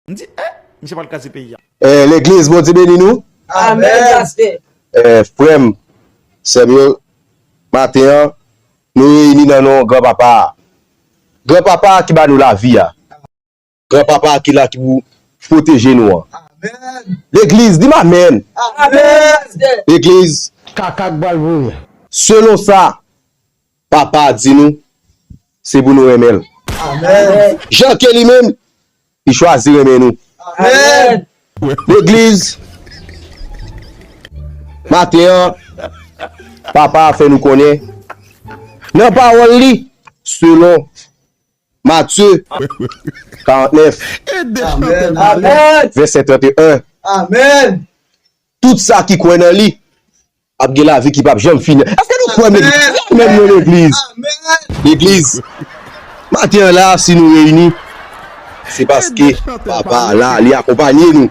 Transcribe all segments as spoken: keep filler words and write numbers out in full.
M di, eh, misye pral kraze peyi a. Eh, legliz, Bondye beni nou. Amèn, pastè. Eh, frè m, sè m yo, maten an, nou reyini nan non Gran Papa a. Gran Papa a ki ba nou lavi a. Gran Papa a ki la ki pou pwoteje nou an. Amèn. Legliz, di m amèn. Amèn. Legliz. Kaka k pral voye. Selon sa, Papa a di nou, se pou nou renmen l. Amèn. Jan ke li menm, li chwazi renmen nou. Amèn. Legliz, maten an, Papa a fè nou konnen, nan pawòl li, selon Matye karannèf, Amèn. Vèsè trannteyen. Amèn. Tout sa ki kwè nan li ap gen lavi ki p ap janm fini. Èske nou kwè m, legliz? Amèn. Amèn, non, legliz. Amèn. Legliz, maten an la, si nou reyini, se paske Papa a la, li akonpanye nou.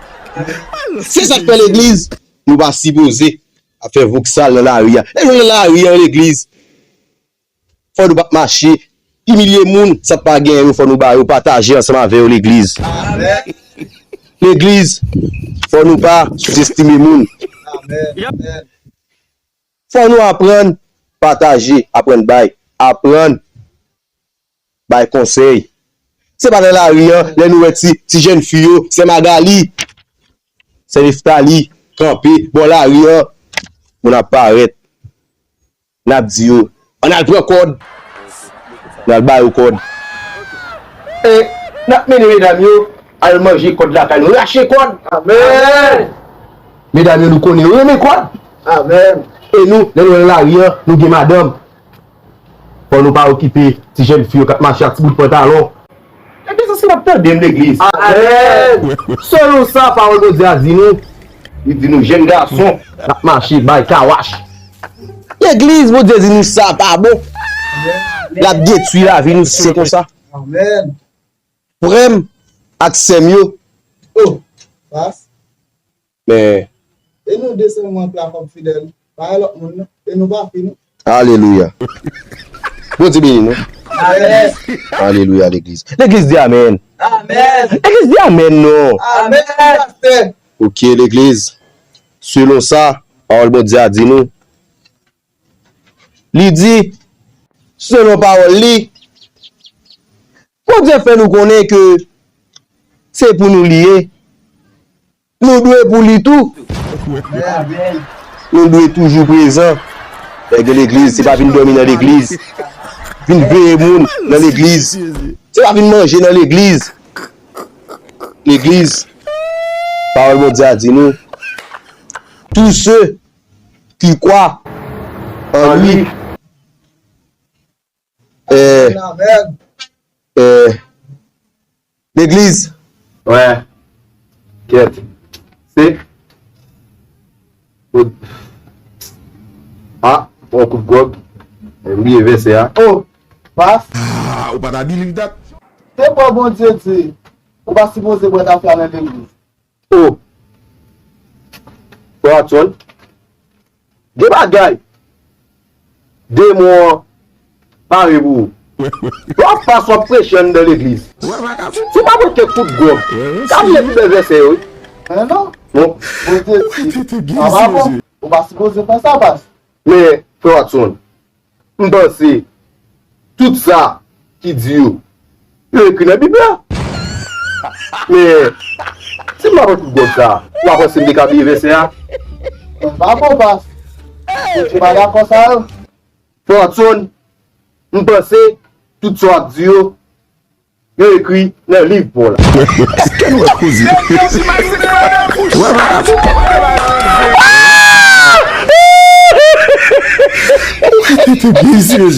Se sa k fè, legliz, nou pa sipoze ap fè voksal nan lari a. Lè nou nan lari a, legliz, fò nou pa mache imilye moun, sa k pa genyen yo, fò nou ba yo, pataje ansanm avè yo, legliz. Amèn. Legliz, fò nou pa souzestime moun. Amèn. Amèn. Fò nou aprann pataje, aprann bay, aprann bay konsèy. Se pa nan lari an, lè nou wè ti, ti jèn fi yo, sè Magali, sè Neftali, kanpe bò lari an, moun ap parèt. N ap di yo, ann al pran kòd. N al ba yo kòd. E n ap mennen medam yo al manje kòd lakay nou, rache kòd. Amèn. Medam yo, nou konnen yo renmen kòd. Amèn. E nou, lè nou nan lari an, nou gen madanm. Fò nou pa okipe ti jèn fi yo k ap mache ak ti bout pantalon. Legliz, èske n ap tande m, legliz? Amèn. Selon sa pawòl Bondye a di nou, li di nou, jèn gason, n ap mache bay kawach. Legliz, Bondye di nou sa pa bon. L ap detwi lavi nou si se konsa. Amèn. Frè m ak sè m yo. Oh, pas. Men. E nou de sèlman k la kòm fidèl. Pa gen lòt moun, non. E nou pa fi, non. Alelouya. Bondye beni nou. Amèn. Alelouya, legliz. Legliz di amèn. Amèn. Legliz di amèn, non. Amèn, pastè. Ok, legliz. Selon sa, pawòl Bondye a di nou. Li di, selon pawòl li, Bondye fè nou konnen ke se pou nou li ye. Nou dwe pou li tou. Nou dwe toujou prezan. Lè gen legliz, se pa vin dòmi nan legliz. Vin veye moun nan legliz. Se pa vin manje nan legliz. Legliz, pawòl Bondye a di nou, tous ceux qui croient en lui. Eh, eh, legliz. Wè. Kèt. Se. A, pran kout gwòg. M bliye vèsè a. Oh, pas. Ah, ou pa ta believe that. Se bò Bondye di, ou pa sipoze bwè tafya nan legliz. Oh! Frè Watson, gen bagay demon an pare pou ou. Lè w ap pas w ap preche anndan legliz. Si w pa pote kout gwòg, sa vle pi bèl vèsè yo, wi. Men non. Non. Bondye di, sa pa bon. Ou pa sipoze fè sa, pas. Men, frè Watson, m panse tout sa ki di yo, yo ekri nan Bib la. Men, si m pa pran tout gwòg sa, ou pa panse m te ka bliye vèsè a? Pa bon, pas. Bondye pa dakò sa yo. Frè Watson, m panse tout sa w ap di yo, yo ekri nan liv pa w la. Èske nou wè koze? Wè, wè, wè. Ou ka tete byen serye.